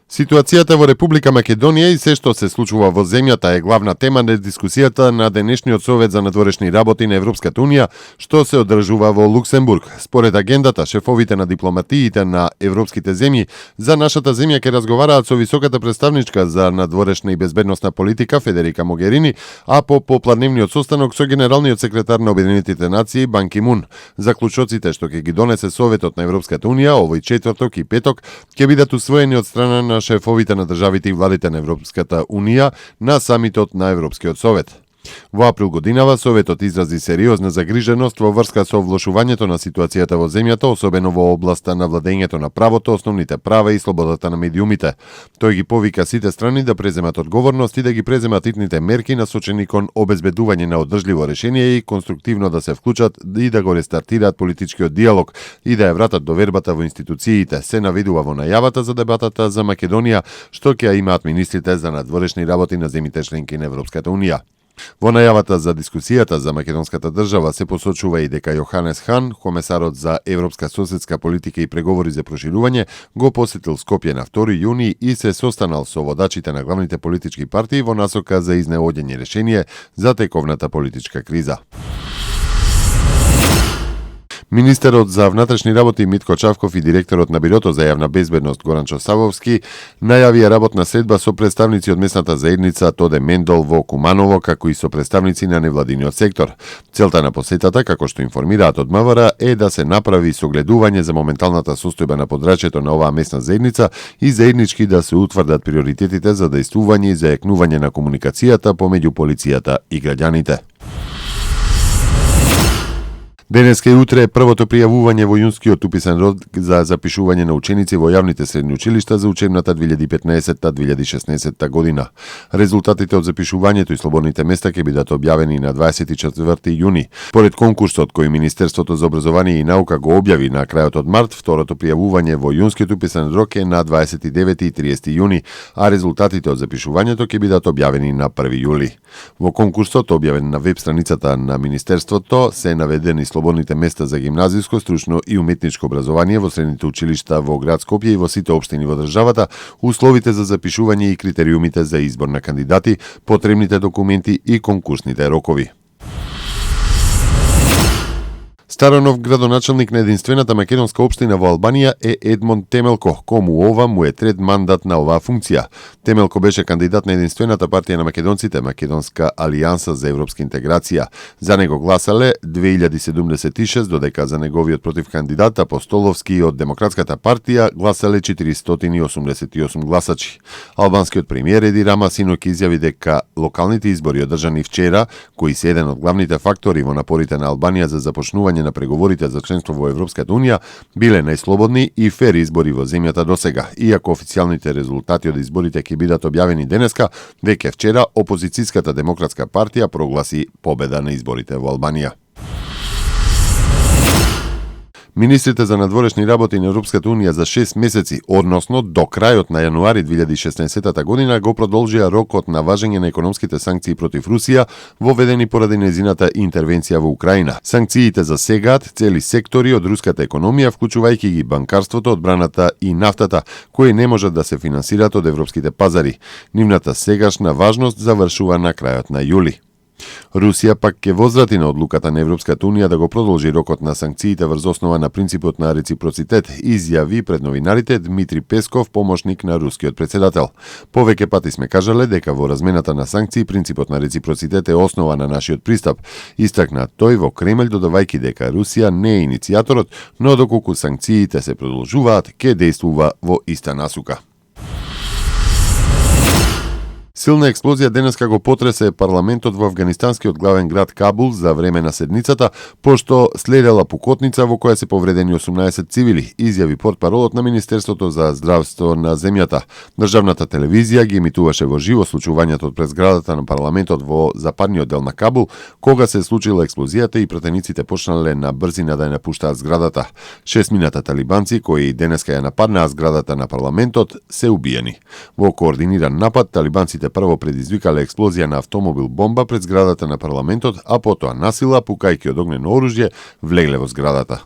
Ситуацијата во Република Македонија и се што се случува во земјата е главна тема на дискусијата на денешниот Совет за надворешни работи на Европската Унија, што се одржува во Луксембург. Според агендата, шефовите на дипломатиите на европските земји за нашата земја ќе разговараат со високата представничка за надворешна и безбедносна политика Федерика Могерини, а по попладневниот состанок со генералниот секретар на Обединетите нации Бан Ки Мун. Заклучоците што ќе ги донесе Советот на Европската Унија овој четврток и петок ќе бидат усвоени од страна на шефовите на државите и владите на Европската Унија на самитот на Европскиот Совет. Во април годинава Советот изрази сериозна загриженост во врска со влошувањето на ситуацијата во земјата, особено во областа на владењето на правото, основните права и слободата на медиумите. Тој ги повика сите страни да преземат одговорност и да ги преземат итните мерки насочени кон обезбедување на одржливо решение и конструктивно да се вклучат и да го рестартираат политичкиот диалог и да ја вратат довербата во институциите, се наведува во најавата за дебатата за Македонија, што ќе ја имаат министрите за надворешни работи на земјите членки на Европската Унија. Во најавата за дискусијата за македонската држава се посочува и дека Јоханес Хан, комесарот за европска соседска политика и преговори за проширување, го посетил Скопје на 2 јуни и се состанал со водачите на главните политички партии во насока за изнеоѓање решение за тековната политичка криза. Министерот за внатрешни работи Митко Чавков и директорот на Бирото за јавна безбедност Горанчо Савовски најавија работна средба со представници од местната заедница Тоде Мендол во Куманово, како и со представници на невладиниот сектор. Целта на посетата, како што информираат од МВР, е да се направи согледување за моменталната состојба на подрачјето на оваа местна заедница и заеднички да се утврдат приоритетите за дејствување и зајакнување на комуникацијата помеѓу полицијата и граѓаните. Денеска и утре е првото пријавување во јунскиот уписен род за запишување на ученици во јавните средни училишта за учебната 2015-2016 година. Резултатите од запишувањето и слободните места ќе бидат објавени на 24 јуни. Поред конкурсот кој Министерството за образование и наука го објави на крајот од март, второто пријавување во јунскиот уписен рок е на 29 и 30 јуни, а резултатите од запишувањето ќе бидат објавени на 1 јули. Во конкурсот, објавен на веб страницата на Министерството, се наведени слободните места за гимназиско, стручно и уметничко образование во средните училишта во град Скопје и во сите општини во државата, условите за запишување и критериумите за избор на кандидати, потребните документи и конкурсните рокови. Старонов градоначелник на единствената македонска општина во Албанија е Едмонд Темелко, кому ова му е трет мандат на оваа функција. Темелко беше кандидат на единствената партија на македонците, Македонска алијанса за европска интеграција. За него гласале 2076, додека за неговиот против кандидат Апостоловски од Демократската партија гласале 488 гласачи. Албанскиот премиер Еди Рама синоќ изјави дека локалните избори одржани вчера, кои се еден од главните фактори во напорите на Албанија за започнување на преговорите за членство во Европската Унија, биле најслободни и фер избори во земјата досега. Иако официјалните резултати од изборите ќе бидат објавени денеска, веќе вчера опозицијската Демократска партија прогласи победа на изборите во Албанија. Министрите за надворешни работи на Европската Унија за 6 месеци, односно до крајот на јануари 2016 година, го продолжија рокот на важење на економските санкции против Русија, воведени поради нејзината интервенција во Украина. Санкциите засегаат цели сектори од руската економија, вклучувајќи ги банкарството, одбраната и нафтата, кои не можат да се финансираат од европските пазари. Нивната сегашна важност завршува на крајот на јули. Русија пак ќе возврати на одлуката на Европската Унија да го продолжи рокот на санкциите врз основа на принципот на реципроцитет, изјави пред новинарите Дмитрий Песков, помошник на рускиот председател. Повеќе пати сме кажале дека во размената на санкции принципот на реципроцитет е основа на нашиот пристап. Истакна тој во Кремљ, додавајќи дека Русија не е иницијаторот, но доколку санкциите се продолжуваат, ќе дејствува во иста насука. Силна експлозија денеска го потресе парламентот во афганистанскиот главен град Кабул за време на седницата, пошто следела пукотница во која се повредени 18 цивили, изјави портпаролот на Министерството за здравство на земјата. Државната телевизија ги емитуваше во живо случувањето пред зградата на парламентот во западниот дел на Кабул, кога се случила експлозијата и пратениците почнале на брзина да ја напуштаат зградата. 6 талибанци кои денеска ја нападнаа зградата на парламентот се убиени. Во координиран напад талибанците прво предизвикале експлозија на автомобил бомба пред зградата на парламентот, а потоа насила, пукајќи од огнено оружје, влегле во зградата.